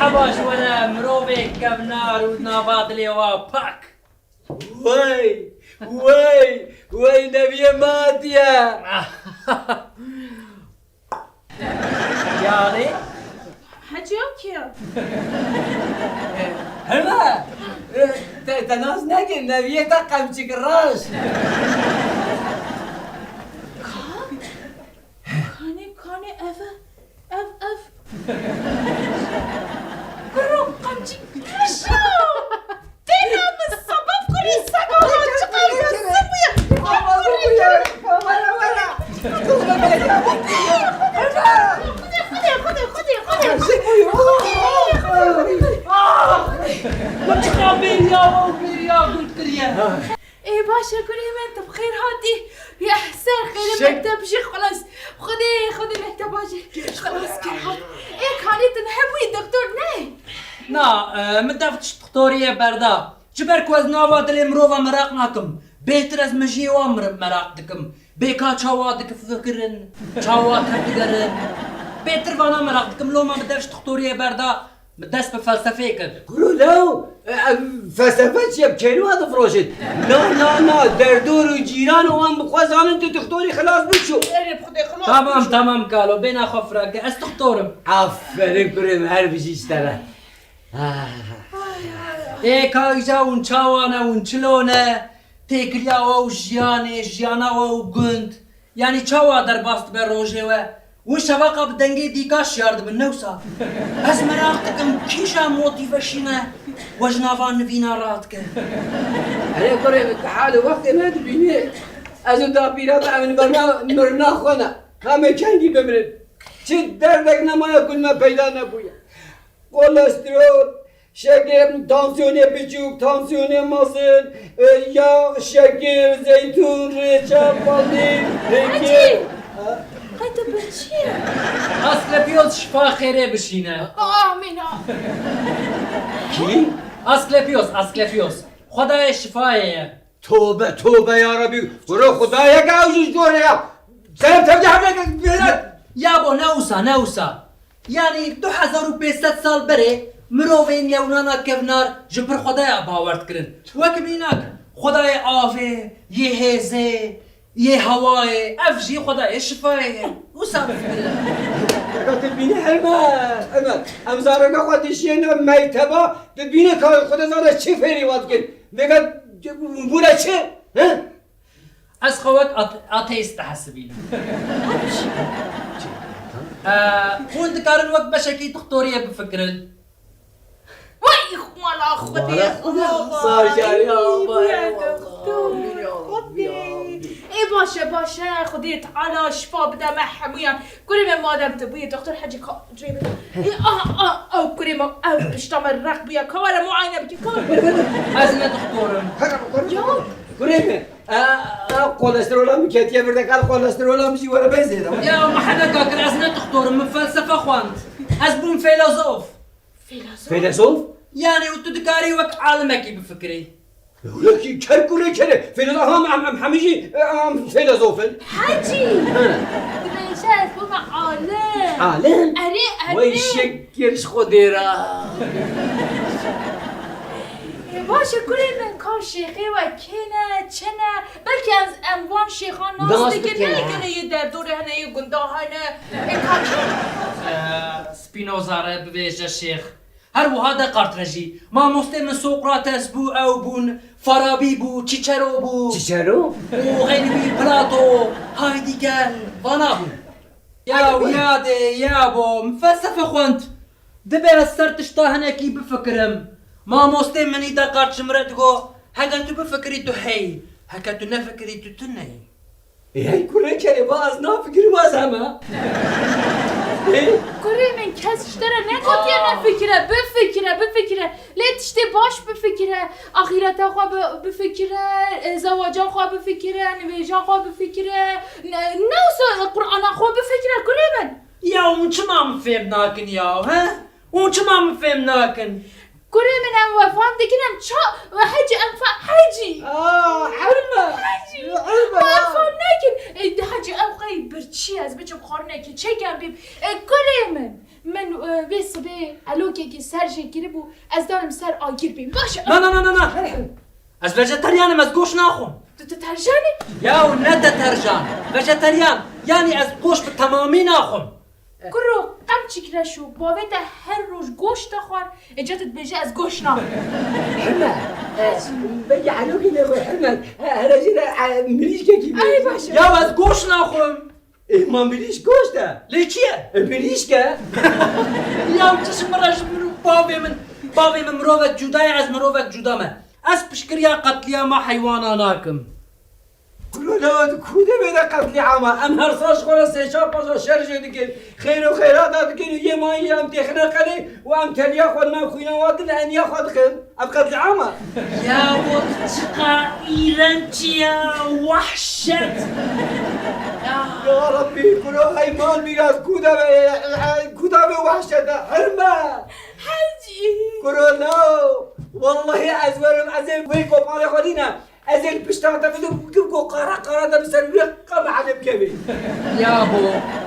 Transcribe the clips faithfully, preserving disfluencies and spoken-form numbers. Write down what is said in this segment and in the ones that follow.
Baş were mirovê kevnar û nava dilê wa pak. Wey, wey, wey, Neviyê me hatiye. Yani? Hecî ew kî ye? Hema, e, te, te nas nekir, Neviyê te qemçik raş. Ka? Kanê, kanê ev e, ev, ev. Kuro qamcî kişa. Têna min sebeb kurî sega çiqas zim bûye. Were, were. Xwedê, Xwedê, Xwedê, Xwedê. Min çiqa bêriya we û bêriya gund kiriye. Ê baş e, kurê min, tu bi xêr hatî. Ya, ser xêrê mekteb jî xilas. Xwedê, Xwedê mekteba jî xilas kir. Ê, kanî tu hebûyî doktor ne? Na, e, min def tişt doktoriyê berda. Ji ber ku ez nava dilê mirova meraq nakim. Bêhtir ez mejiyê wan mir-, meraq dikim. Bê ka çawa difikirin, çawa tevdigerin. Bêhtir vana meraq dikim. Loma min def tişt doktoriyê berda. Min dest bi felsefeyê kir. Kuro lew, e, ev felsefe çi ye? Bi kêlû ve difroşin. Na, na, na, derdor û cîran û wan bi xwe zanin tu dixtorî xilas bû çû. Erê, bi Xwedê xilas bû çû. Tamam, tamam kalo, bêhna xwe fireh ke, ez dixtor im. Aferin kurê min, her bijî ji te re. Ah. Ê ka îja hûn çawa ne, hûn çilo ne, têkiliya we û jiyanê, jiyana we û gund. Yanî çawa derbas dibe rojê we? Win şeveqa bi dengê dîka şiyar dibin, ne wisa? Ez meraq dikim kîja motîve şîne we ji nava nivîna radike. Erê kurê min, tu hal û wextê me dibînî. Ez û dapîra me em li berna mirina xwe ne. Ka me kengî bimirin. Çi derdek nemaye ku li me peyda nebûye. Kolesterol, şeker, tansiyonê biçûk, tansiyonê mezin, e, yağ, şekir, zeytûn, rêça, panîr, pêngê. Hecî! Ha? Qey tu bi çi ye? Asklepios şifa xêrê bişîne. Amîn, amîn. Kî? Asklepios, Asklepios. Xwedayê şifayê ye. Tobe, tobe ya Rebî. Kuro Xwedayeke ew jî ji dorê ya. Serem tevdî hevdeke bêre. Ya bo, ne wisa, ne wisa. Yanî du hezar û pênc sed sal berê mirovên Yewnana kevnar ji pir Xwedaya bawer dikirin. Wek mînak, Xwedayê avê, yê hêzê, yê hewayê, ev jî Xwedayê şifayê ye. Wisa bifikirin. Deka tu dibînî Emer, Emer. Em zareka xwe dişiyêne meyteba, tu dibînî ka Xwedê zane çi fêrî wan dikin. Vêga bûne çi? He? Ez xwe wek at-, ateîst dihesibînim. Ee, hûn dikarin wek beşekî dixtoriyê bifikirin. Wey xwala Xwedê, Xwedê, xwala, xwala, zargariya, vay, vay, vay, vay, vay. Ê baş e, baş e, Xwedê Teala şifa bide me hemûyan. Kurê me, madem tu bûyî doktor, hecî ka cê bide. Ê, ah, ah, ew kurê me, ew pişta me req bûye. Ka were muayene bike, ka were. Ez ne doktor im. Ya. Kurê me, e, e, kolesterola min ketiye vir de, kal kolesterola min jî were bê zêde. Ya, me heneka kir, ez ne doktor im, min felsefe xwend. Ez bûm feylezof. Feylezof? Feylezof? Yanî û tu dikarî wek alimekî bifikirî. Wekî ker kurê kerê. Feylezof, em, em, em hemî jî, em feylezof in. Hecî! He. Dibêje ez bûme alim. Alim? Erê, erê. Wey şekir ji Xwedê re. Ê, baş e, kurê min, ka şêxê we kê ne, çi ne? Belkî ez, em van şêxan nas dikin, ne? Nas dikin, he. Hene yê derdorê, hene yê gunda hene. Ê, ka kê? Ee, Spinoza re bivêje şêx. Her wiha Descartes re jî. Mamostê min Sokrates bû, ew bûn, Farabi bû, Cicero bû. Cicero? Û xeynî wî Plato, Heidegger, vana bûn. Ya, ya de, ya bo, min felsefe xwend. Dibe ez ser tişta hinekî bifikirim. Mamostê min î Descartes ji min re digot, heke tu bifikirî tu heyî, heke tu nefikirî tu tune yî. Ê, hey kurê kerê, va ez nafikirim, va ez heme. Ê? Kurê min, kes ji te re negotiye nefikire, bifikire, bifikire. Lê tiştê baş bifikire. Axîreta xwe bi-, bifikire, e, zewaca xwe bifikire, nivêja xwe bifikire. Ne, ne wisa Qur'ana xwe bifikire, kurê min. Ya hûn çima min fêm nakin ya, he? Hûn çima min fêm nakin? Kurê min em we fam dikin em ça hecî em fa hecî. Aa, herme. Hecî. Herme. Ma em fam nekin. Ey, hecî ew qey birçî ez biçim xwarinekî çekem bîm. E, kurê min. Min, e, vê sibê elokekî ser jê kiribû, ez danim ser agir bîm. Baş e. Na, na, na, na, na. Ez vejeteryan im, ez goş naxwim. Tu, tu terjan î? Yaw ne te terjan. Vejeteryan. Yanî ez goş bi temamî naxwim. Kuro, qemçîk reşo, bavê te her roj goşt dixwar, êca tu dibêje ez goşt naxwim. Heme, e, belkî elokê lê xwe heme, e, here jê re, e, mirîşkekî bê. Ay, baş e. Ya ez goşt naxwim. E, ma mirîşk goşt e. Lê çi ye? E, mirîşk e. Ya çi ji min re ji min û bavê min, bavê min mirovek cuda ye, ez mirovek cuda me. Ez piştgiriya qetlîama heywana nakim. Kuro, lewa di ku demê de qetlîama? Em her sal ji xwe re sê çar paşa şer jê dikin. Xêr û xêrata dikin û yê mayî em têxine qelê û em teliya xwe di nav xwîna wan din eniya xwe dixin. Ev qetlîama? Ya bo çiqa îrenç ya, wehşet. Ya. Ya Rabbî, kuro, ey mal mîras ku demê, ku demê wehşet e, hirme. Hecî. Kuro, no. Wellahî ez werim, ez ê wê koparê xwe dîne. Ez ê li pişta te bidim, bikim ku qara qara te bi ser wî qemehelê bikevî. Yabo,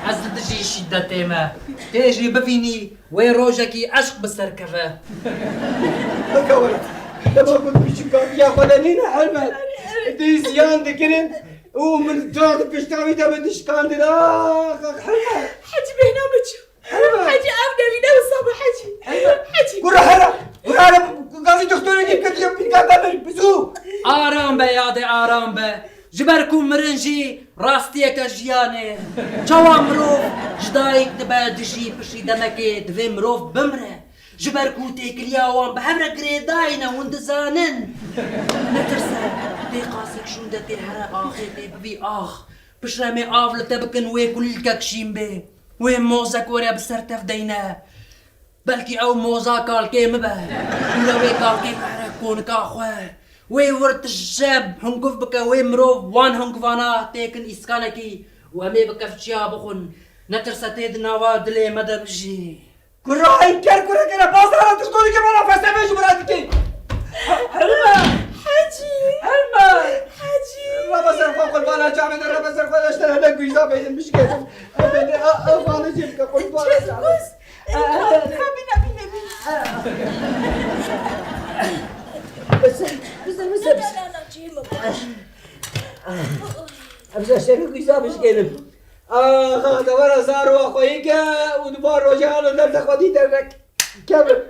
ez li dijî şîdetê me. Tê jî bivînî, wê rojekî eşq bi ser keve. Heke were. Dema ku tu çi kafiya xwe de nîne, Helmet. Dê ziyan dikirin û min car di pişta wî de bi dişkandin. Ax, ax, Helmet. Hecî bêhna biçû. Hecî, ev demîne wisa be, Hecî. Hecî. Gura here, gura here, gazî doktorê dî ketiye pîrka te bir, bizû. Aram be yadê, aram be. Ji ber ku mirin jî rastiyeke jiyanê. Çawa mirov ji dayik dibe, dijî pişî demekê divê mirov bimire. Ji ber ku têkiliya wan bi hev re girêdayî ne, hûn dizanin. Netirse, tê qasek şûnde tê here axê tê bivî ax. Piştre em ê av li te bikin wê kulîlkek şîn bê. Wê mozek were bi ser tev deyne. Belkî ew moza kalkê min be. Dûre wê kalkê bihre konika xwe. Wê wir tije hunguv bike, wê mirov wan hunguvana têkin îskanekî û em ê bi kevçiya bixwin. Netirse tê di nava dilê me de bijî. Kuro, ey ker kureke ne, bazara doktorî ke bana felsefê ji min re dikey. Helme. Hecî. Helme. Hecî. Rebe ser xwe qurbana çavê de, rebe ser xwe de, işte hele güyza beynim bişkêdim. Efendi, a, a, xanê cê bike, qurbana çavê. Bine, bine, bine. Bize, bize, bize. Bize şerî güyza bişkêdim. Axa, te were zar û axweyî ke û di van rojê halo derde xwedî dernek kevin.